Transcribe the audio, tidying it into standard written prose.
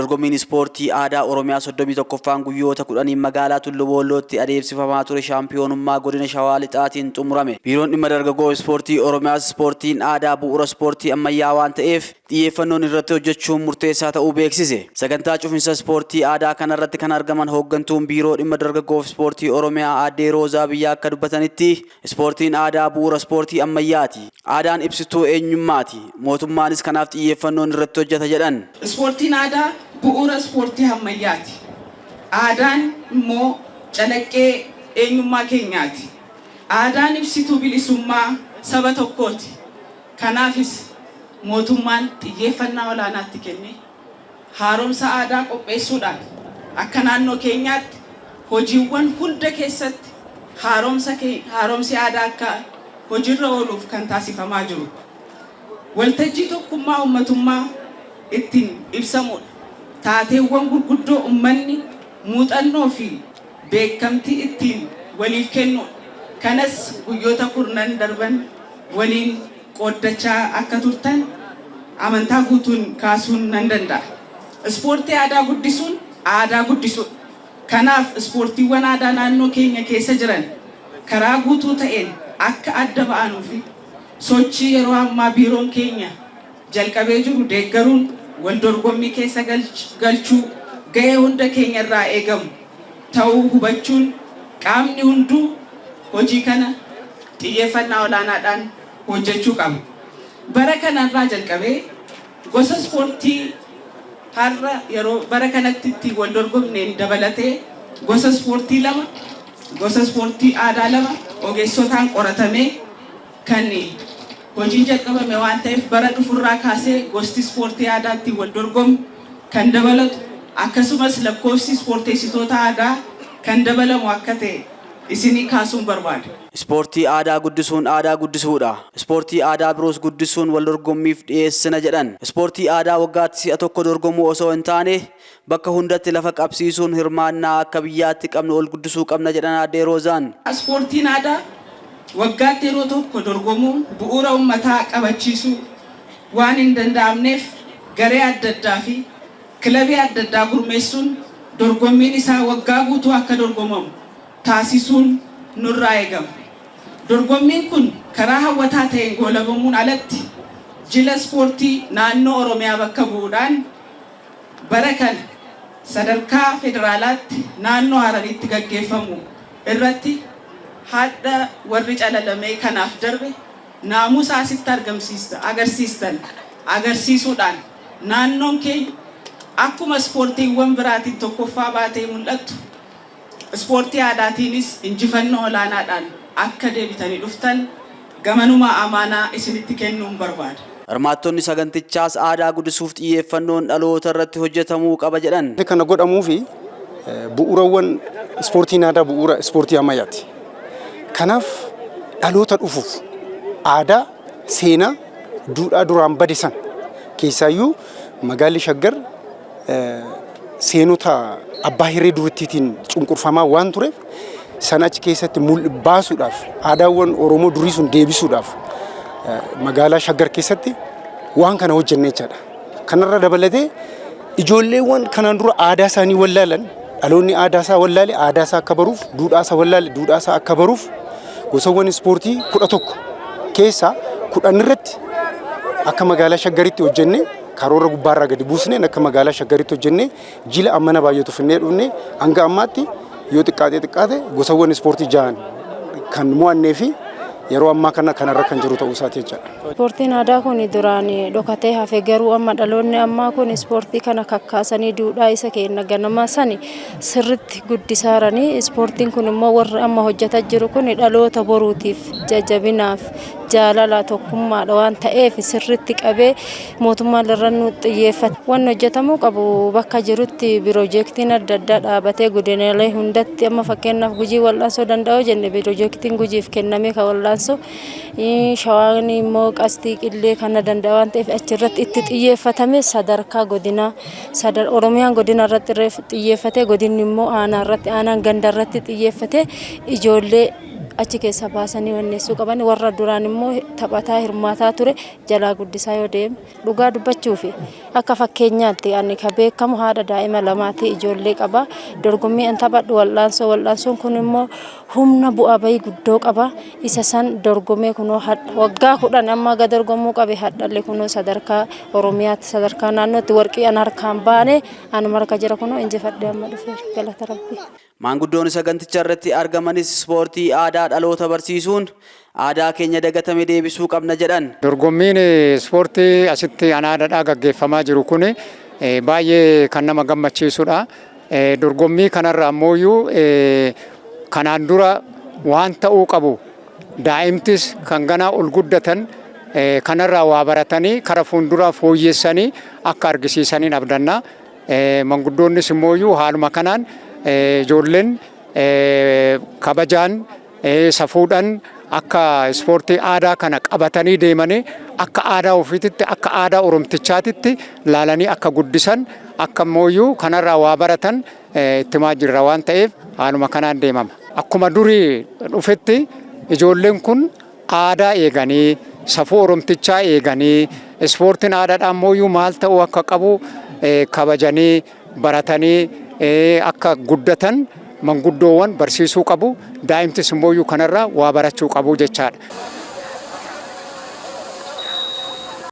Waldorgommiin ispoortii aadaa Oromiyaa 31ffaan guyyoota 10n magaalaa Tullu Boollootti adeemsifamaa ture shaampiyoonummaa godina Shawaa Lixaatiin xumurame. Biiroon Dhimma Dargaggoo Ispoortii Oromiyaas ispoortiin aadaa bu'uura ispoortii ammayyaa waan ta'eef xiyyeeffannoon irratti hojjechuun murteessaa ta'uu beeksise. Sagantaa cufinsa ispoortii aadaa kanarratti kan argaman hooggantuun Biiroo Dhimma Dargaggoof Ispoortii Oromiyaa Aaddee Roozaa Biyyaa akka dubbatanitti, ispoortiin aadaa bu'uura ispoortii ammayyaati. Aadaan ibsituu eenyummaati. Mootummaanis kanaaf xiyyeeffannoon irratti hojjeta jedhan. Ispoortiin aadaa bu'uura ispoortii hammayyaati. Aadaan immoo calaqqee eenyummaa keenyaati. Aadaan ibsituu bilisummaa saba tokkooti. Kanaafis mootummaan xiyyeeffannaa olaanaa itti kennee haaromsa aadaa qopheessuudhaan akka naannoo keenyaatti hojiiwwan hunda keessatti haaromsi aadaa akka hojiirra ooluuf kan taasifamaa jiru. Waltajjii tokkummaa ummatummaa ittiin ibsamuudha. Taateewwan gurguddoo ummanni muuxannoo fi beekamtii ittiin waliif kennuudha. Kanas guyyoota kurnan darban waliin qooddachaa akka turtan amantaa guutuun kaasuun nan danda'a. Ispoortii aadaa guddisuun aadaa guddisuudha. Kanaaf ispoortiiwwan aadaa naannoo keenya keessa jiran karaa guutuu ta'een akka adda ba'anuufi sochii yeroo ammaa biiroon keenya jalqabee jiru deeggaruun waldorgommii keessa galchuu gahee hunda keenya irraa eegamu ta'uu hubachuun qaamni hunduu hojii kana xiyyeeffannaa olaanaadhaan hojjechuu qaba. Bara kana irraa jalqabee gosa ispoortii har'a yeroo bara kanatti ittiin wal dorgomneen dabalatee gosa ispoortii lama, gosa ispoortii aadaa lama ogeessotaan qoratamee kan hojiin jalqabame waan ta'eef bara dhufurraa kaasee gosti ispoortii aadaa ittiin wal dorgomu kan dabalatu akkasumas lakkoofsi ispoorteessitoota aadaa kan dabalamu akka ta'e isinii kaasuun barbaada. Ispoortii aadaa guddisuun aadaa guddisuudha. Ispoortii aadaa biroos guddisuun wal dorgommiif dhiyeessina jedhan. Ispoortii aadaa waggaatti si'a tokko dorgomuu osoo hin taane bakka hundatti lafa qabsiisuun hirmaannaa akka biyyaatti qabnu ol guddisuu qabna jedhan Aaddee Roozaan. Ispoortiin aadaa waggaatti yeroo tokko dorgomuun bu'uura ummataa qabachiisuu waan hin danda'amneef garee adda addaa fi kilabii adda addaa gurmeessuun dorgommiin isaa waggaa guutuu akka dorgomamu taasisuun nurraa eegama. Dorgommiin kun karaa hawwataa ta'een goolabamuun alatti jila ispoortii naannoo Oromiyaa bakka bu'uudhaan bara kana sadarkaa federaalaatti naannoo Harariitti gaggeeffamu irratti hadha warri calalamee kanaaf darbe naamusa asitti agarsiistan agarsiisuudhaan naannoon keenya akkuma ispoortiiwwan biraatiin tokkoffaa baatee mul'attu ispoortii aadaatiinis injifannoo olaanaadhaan akka deebitanii dhuftan gamanumaa amaanaa isinitti kennuun barbaada. Hirmaattonni sagantichaas aadaa guddisuuf xiyyeeffannoon dhaloota irratti hojjetamuu qaba jedhan. Kana godhamuufi bu'uurawwan ispoortiin aadaa bu'uura ispoortii ammayyaati. Kanaaf dhaloota dhufuuf aadaa, seenaa, duudhaa duraan bade san keessaayyuu magaalli Shaggar seenota abbaa hirree durittiitiin cunqurfamaa waan tureef sana achi keessatti baasuudhaaf aadaawwan Oromoo durii sun deebisuudhaaf magaalaa Shaggar keessatti waan kana hojjenne jechaadha. Kanarra dabalatee ijoolleewwan kanaan dura aadaa isaanii wallaalan dhaloonni aadaa isaa wallaale aadaa isaa akka baruuf duudhaa isaa wallaale duudhaa isaa akka baruuf gosawwan ispoortii 11 keessaa 10 irratti akka magaalaa Shaggaritti hojjenne karoora gubbaarraa gadi buusneen akka magaalaa Shaggaritti hojjenne jila ammana baay'atu finnee dhufne hanga ammaatti yoo xiqqaatee xiqqaate gosawwan ispoortii ja'an kan mo'annee fi yeroo ammaa kana kanarra kan jiru ta'uu isaati jechaadha. Ispoortiin aadaa kun duraan dhokatee hafe garuu amma dhaloonni ammaa kun ispoortii kana kakkaasanii duudhaa isa keenya ganamaa sani sirritti guddisaaranii ispoortiin kun immoo warri amma hojjetaa jiru kun dhaloota boruutiif jajjabinaaf jaalala tokkummaadha waan ta'eef sirritti qabee mootummaan irra nu xiyyeeffate. Wanni hojjetamuu qabu bakka jirutti piroojeektiin adda addaa dhaabatee godinaalee hundatti amma fakkeenyaaf Gujii wal'aansoo danda'oo jenne piroojeektiin Gujiif kennamee kan wal'aansoo Shawaan immoo qastii qillee kana danda'a waan ta'eef achirratti itti xiyyeeffatame sadarkaa godinaa Oromiyaan godina irratti xiyyeeffate godinni immoo aanaa irratti aanaan ganda irratti xiyyeeffate ijoollee Achi keessa baasanii wanneessuu qaban. Warra duraan immoo taphataa hirmaataa ture jalaa guddisaa yoo deeme, dhugaa dubbachuufi akka fakkeenyaatti ani ka beekamu haadha daa'ima lamaati, ijoollee qaba. Dorgommii an taphadhu wal'aansoo. Wal'aansoon kun immoo humna bu'aa bayii guddoo qaba. Isa san dorgomee kunoo waggaa 10 amma aga dorgomuu qabe. Hadhallee kunoo sadarkaa Oromiyaatti, sadarkaa naannootti warqii an harkaan baane anuma harka jira. Kunoo injifadhee amma dhufeera, galata Rabbii. Maanguddoon saganticha irratti argamanis ispoortii aadaa dhaloota barsiisuun aadaa keenya dagatame deebisuu qabna jedhan. Dorgommiin ispoortii asitti aanaadhaa gaggeeffamaa jiru kun baay'ee kan nama gammachiisudha. Dorgommii kanarra ammoo kanaan dura waan ta'uu qabu, daa'imtis kan ganaa ol guddatan kanarraa waa baratanii kara fuulduraa fooyyessanii akka argisiisaniin abdanna. Manguddoonnis immoo haaluma kanaan ijoolleen kabajaan, safuudhaan akka ispoortii aadaa kana qabatanii deemanii akka aadaa ofiititti, akka aadaa Oromtichaatitti laalanii akka guddisan, akka immoo kanarraa waa baratan itti himaa jirra waan ta'eef haaluma kanaan deemama. Akkuma durii dhufetti ijoolleen kun aadaa eeganii, safuu Oromtichaa eeganii, ispoortiin aadaadhaan immoo maal ta'uu akka qabu kabajanii baratanii akka guddatan manguddoowwan barsiisuu qabu. Daa'imtis immoo kanarraa waa barachuu qabu jechaadha.